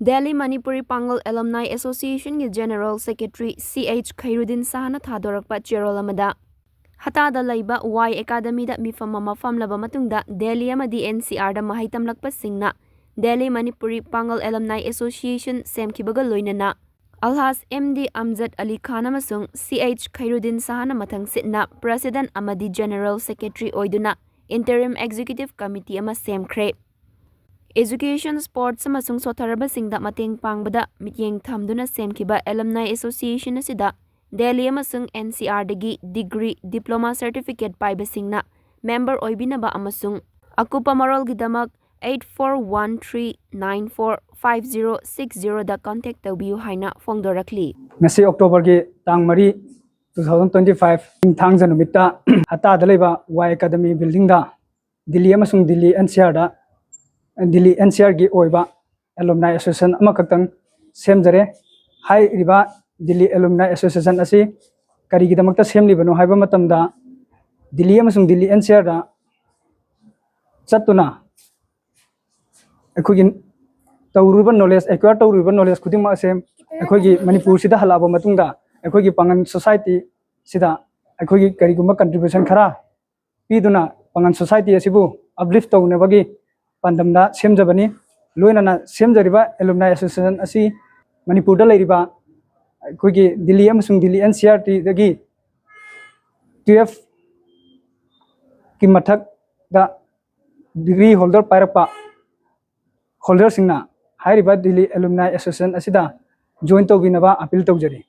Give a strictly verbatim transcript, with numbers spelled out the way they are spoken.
Delhi Manipuri Pangal Alumni Association ꯒꯤ General Secretary C H Khairuddin Shahꯅ ꯊꯥꯗꯣꯔꯛꯄ ꯆꯦꯔꯣꯜ ꯑꯃꯗ, ꯍꯇꯥꯗ ꯂꯩꯕ ꯋꯥꯏ ꯑꯦꯀꯥꯗꯃꯤꯗ ꯃꯤꯐꯝ ꯑꯃ ꯐꯝꯂꯕ ꯃꯇꯨꯡꯗ ꯗꯦꯜꯂꯤ ꯑꯃꯗꯤ N C R ꯗ ꯃꯍꯩ ꯇꯝꯂꯛꯄꯁꯤꯡꯅ Delhi Manipuri Pangal Alumni Association ꯁꯦꯝꯈꯤꯕꯒ ꯂꯣꯏꯅꯅ ꯑꯜꯍꯥꯖ M D ꯑꯝꯖꯗ ꯑꯂꯤ ꯈꯥꯟ ꯑꯃꯁꯨꯡ C H ꯈꯩꯔꯨꯗꯤꯟ ꯁꯍꯥꯅ ꯃꯊꯪ ꯁꯤꯠꯅ President ꯑꯃꯗꯤ General Secretary ꯑꯣꯏꯗꯨꯅ Interim Executive Committee ꯑꯃ ꯁꯦꯝꯈ꯭ꯔꯦ꯫ Education, Sports ꯑꯃꯁꯨꯡ ꯁꯣꯠꯊꯔꯕꯁꯤꯡꯗ ꯃꯇꯦꯡ ꯄꯥꯡꯕꯗ ꯃꯤꯠꯌꯦꯡ ꯊꯝꯗꯨꯅ ꯁꯦꯝꯈꯤꯕ Alumni Association ꯑꯁꯤꯗ ꯗꯦꯜꯂꯤ ꯑꯃꯁꯨꯡ N C R ꯗꯒꯤ degree, diploma certificate ꯄꯥꯏꯕꯁꯤꯡꯅ member ꯑꯣꯏꯕꯤꯅꯕ ꯑꯃꯁꯨꯡ ꯑꯀꯨꯞꯄ ꯃꯔꯣꯜꯒꯤꯗꯃꯛ eight four one three nine four five zero six zero ꯗ contact ꯇꯧꯕꯤꯌꯨ ꯍꯥꯏꯅ ꯐꯣꯡꯗꯣꯔꯛꯂꯤ꯫ ꯉꯁꯤ October ꯒꯤ ꯇꯥꯡ ꯃꯔꯤ, two thousand twenty five, ꯊꯥꯡꯖ ꯅꯨꯃꯤꯠꯇ ꯍꯇꯥꯗ ꯂꯩꯕ ꯋꯥꯏ ꯑꯦꯀꯥꯗꯃꯤ building ꯗ ꯗꯤꯜꯂꯤ ꯑꯃꯁꯨꯡ ꯗꯤꯜꯂꯤ N C R ꯗ, ꯗꯤꯜꯂꯤ N C R ꯒꯤ ꯑꯣꯏꯕ Alumni Association ꯑꯃꯈꯛꯇꯪ ꯁꯦꯝꯖꯔꯦ꯫ ꯍꯥꯏꯔꯤꯕ ꯗꯤꯜꯂꯤ Alumni Association ꯑꯁꯤ ꯀꯔꯤꯒꯤꯗꯃꯛꯇ ꯁꯦꯝꯂꯤꯕꯅꯣ ꯍꯥꯏꯕ ꯃꯇꯝꯗ, ꯗꯤꯜꯂꯤ ꯑꯃꯁꯨꯡ ꯗꯤꯜꯂꯤ N C R ꯗ ꯆꯠꯇꯨꯅ ꯑꯩꯈꯣꯏꯒꯤ ꯇꯧꯔꯨꯔꯤꯕ knowledge, acquire ꯇꯧꯔꯨꯔꯤꯕ knowledge ꯈꯨꯗꯤꯡꯃꯛ ꯑꯁꯦ ꯑꯩꯈꯣꯏꯒꯤ ꯃꯅꯤꯄꯨꯔꯁꯤꯗ ꯍꯜꯂꯛꯑꯕ ꯃꯇꯨꯡꯗ ꯑꯩꯈꯣꯏꯒꯤ ꯄꯥꯉꯟ society ꯁꯤꯗ ꯑꯩꯈꯣꯏꯒꯤ ꯀꯔꯤꯒꯨꯝꯕ contribution ꯈꯔ ꯄꯤꯗꯨꯅ ꯄꯥꯉꯟ society ꯑꯁꯤꯕꯨ uplift ꯇꯧꯅꯕꯒꯤ ꯄꯥꯟꯗꯝꯗ ꯁꯦꯝꯖꯕꯅꯤ꯫ ꯂꯣꯏꯅꯅ ꯁꯦꯝꯖꯔꯤꯕ Alumni Association ꯑꯁꯤ ꯃꯅꯤꯄꯨꯔꯗ ꯂꯩꯔꯤꯕ ꯑꯩꯈꯣꯏꯒꯤ ꯗꯤꯜꯂꯤ ꯑꯃꯁꯨꯡ Delhi N C R T ꯗꯒꯤ twelve ꯀꯤ ꯃꯊꯛꯇ degree holder ꯄꯥꯏꯔꯛꯄ holder ꯁꯤꯡꯅ ꯍꯥꯏꯔꯤꯕ ꯗꯤꯜꯂꯤ Alumni Association ꯑꯁꯤꯗ join ꯇꯧꯕꯤꯅꯕ appeal ꯇꯧꯖꯔꯤ꯫